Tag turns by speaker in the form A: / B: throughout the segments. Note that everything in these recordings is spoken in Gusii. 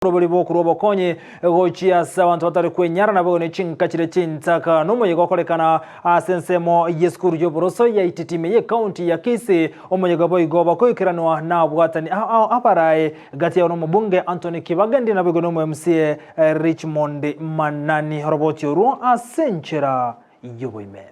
A: Orobori bokorwa obokonyi gochia ase abanto batari kwenyara naboigo ne chinka chire chintaka nomoyega okorekana ase ensemo y'esukuru y'oboroso ya Ititi ime y'ecounty ya Kisii. Omoyega boigo bakoikeranwa nabwatani ao abarae gati yabo nomobunge Anthony Kibagendi naboigo nomo MCA Richmond Manani. Oroboti orwo ase enchera y'oboime.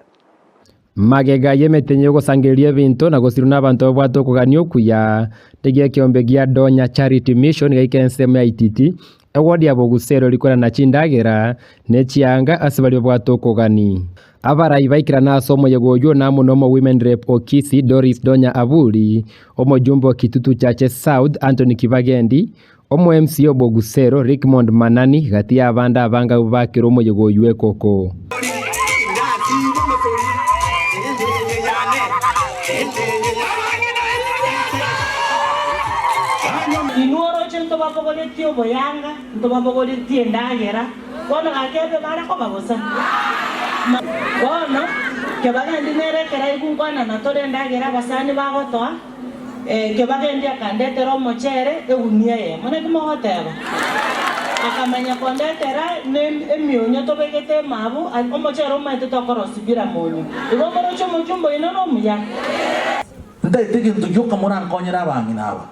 B: Magega y'emetenyo y'ogosangereria ebinto na gosirwa n'abanto babwate okogania okuya, rigia ekeombe gia Donya Charity Mission gaika ensemo ya Ititi, eward ya Bogusero rikorana chindagera ne chianga ase baria babwate okogani. Abarai baikerana ase omoyega oyio namo nomo Women Rep o Kisii Doris Donya Aburi, omojumbe o Kitutu Chache South Anthony Kibagendi, omo MCA o Bogusero Rickmond Manani gati y'abande abange abwo bakire omoyega oyio ekoko.
C: Inwe oroche ntobabogoretie oboyanga, ntobabogoretie endagera, bono gaki ebe bare koba bosa. Bono kebagendi nere ekero aigwa nkwanana tore endagera abasani bagotoa, Ekebagendi akandetera omochere egunia eyemo, naki mogoteba? Akamanya kondetera nemionyo tobegete emabu, omochere omaete tokorosia bila monyo. Igo moroche omochumba oino nomuya?
D: Ntaete gento gioka morankonyere abang'ina aba,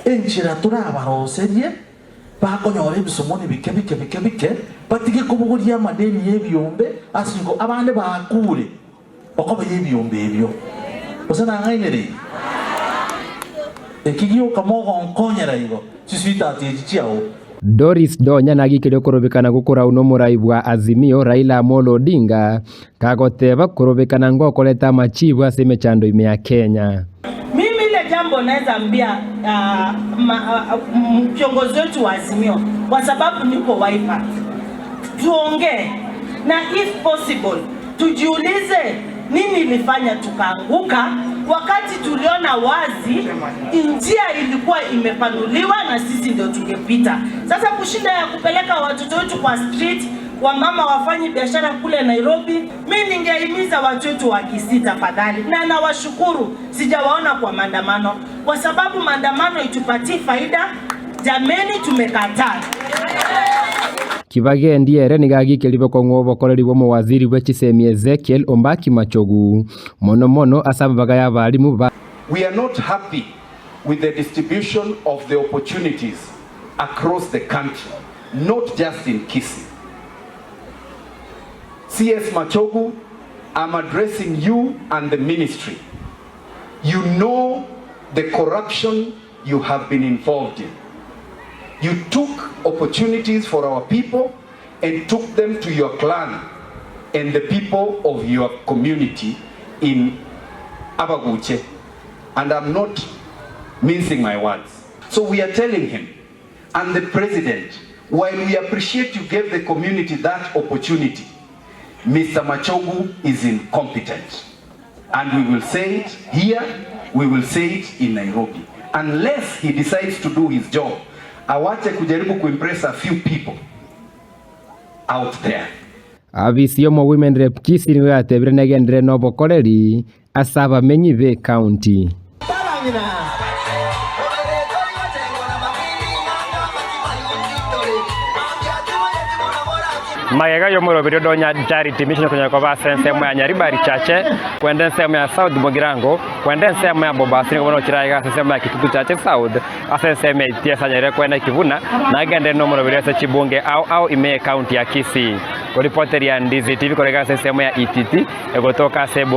D: enchera torabaroserie bakonyora ebisomoni bike bike bike bike, batige kobogoria amadeni y'ebiombe ase igo abande bakuure. Okoba y'ebiombe ebio, gose nang'ainereire? Eki gioka mogonkonyera igo, chiswitati echi chiao.
B: Doris Donya nagikeria okorobekana gokorau nomorai bwa Azimio Raila Amolo Odinga kagoteba korobekana ngokoreta amachibu ase emechando ime ya Kenya.
C: Mimi ile jambo naeza ambia kiongozi wetu wa Azimio kwa sababu niko Wiper tuongee na if possible Tujiulize nini ilifanya tukaanguka wakati tuliona wazi njia ilikuwa imepanuliwa na sisi ndio tungepita. Sasa kushinda ya kupeleka watoto wetu kwa street, wamama wafanye biashara kule Nairobi, mi ningehimiza watu wetu wa Kisii tafadhali, na nawashukuru, sijawaona kwa maandamano, kwa sababu maandamano itupatii faida. Jameni, tumekataa.
B: Kibagendi ere nigo agikeria bokong'u obokoreri bw'omowaziri bwe chisemi Ezekiel Ombaki Machogu, mono mono ase amabaga y'abalimu ba.
E: We are not happy with the distribution of the opportunities across the country, not just in Kisii. CS Machogu, I'm addressing you and the ministry. You know the corruption you have been involved in. You took opportunities for our people and took them to your clan and the people of your community in Abaguche. And I'm not mincing my words. So we are telling him and the president, while we appreciate you gave the community that opportunity, Mr. Machogu is incompetent. And we will say it here, we will say it in Nairobi. Unless he decides to do his job, awache kujaribu kuimpress a few people out there.
B: Abisi y'omo Women Rep Kisii nigo yatebire negenderere nobokoreri ase abamenyi be county. Magega y'omoroberio Donya Charity Mission konya koba ase ensemo ya Nyaribari Chache, kwenda ensemo ya South Mugirango, kwenda ensemo ya Bobasi nigo bono chire aiga ase ensemo ya Kitutu Chache South, ase ensemo ya Itiesa nyarire kwenda Kibuna, na agenderere nomoroberio ase chibunge ao ao ime ye county ya Kisii. Koripoteria Ndizi TV korega ase ensemo ya Ititi, egotoka ase ebunge.